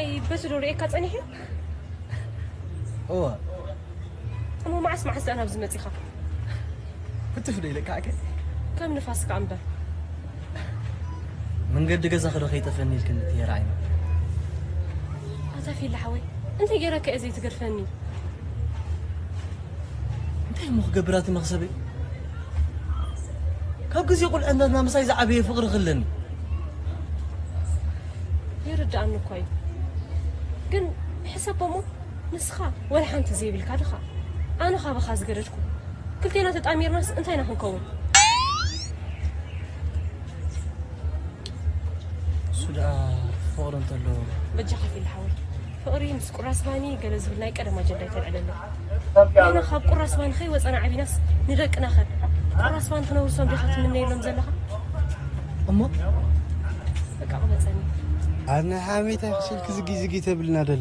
እይ፣ በቲ ዶ ርእየካ ጸኒሑ? እወ። እሞ መዓስ መዓስ ደኣ ናብዚ መጺኻ? ክትፍ ዶ ኢለካ ኣከ? ከም ንፋስ ከኣ እምበር። መንገዲ ገዛኺ ዶ ከይጠፈኒ ኢልክኒ ትየራዒኒ? ኣታ ፊላ ሓወይ፣ እንታይ ገይረካ እየ ዘይትገድፈኒ? እንታይ እሞ ክገብር ኣቲ መኽሰበይ? ካብ ግዜ ቁልዕነትና ምሳይ ዝዓበየ ፍቕሪ ክለኒ። ይርድኣኒ እኳ እዩ። ግን ሕሰቦ እሞ፣ ንስኻ ወላ ሓንቲ ዘይብልካ ድኻ? ኣነ ካባኻ ዝገደድኩ? ክልቴና ተጣሚርናስ እንታይ ኢና ክንከውን? እሱ ደኣ ፍቕሪ እንተሎ። በጃኻ ፊል ሓወይ፣ ፍቕሪ ምስ ቁራስ ባኒ ገለ ዝብል ናይ ቀደም ኣጀንዳ ይተልዕለሉ። ንሕና ካብ ቁራስ ባኒ ከይወፀና ዓቢናስ ንደቅና ኸ ቁራስ ባኒ ክነውርሶም ዲኻ ትምነየሎም ዘለኻ? እሞ? በቃ ቅበፀኒ። ኣነ ሓሜታ ክሽልክ ዝጊ ዝጊ ተብልና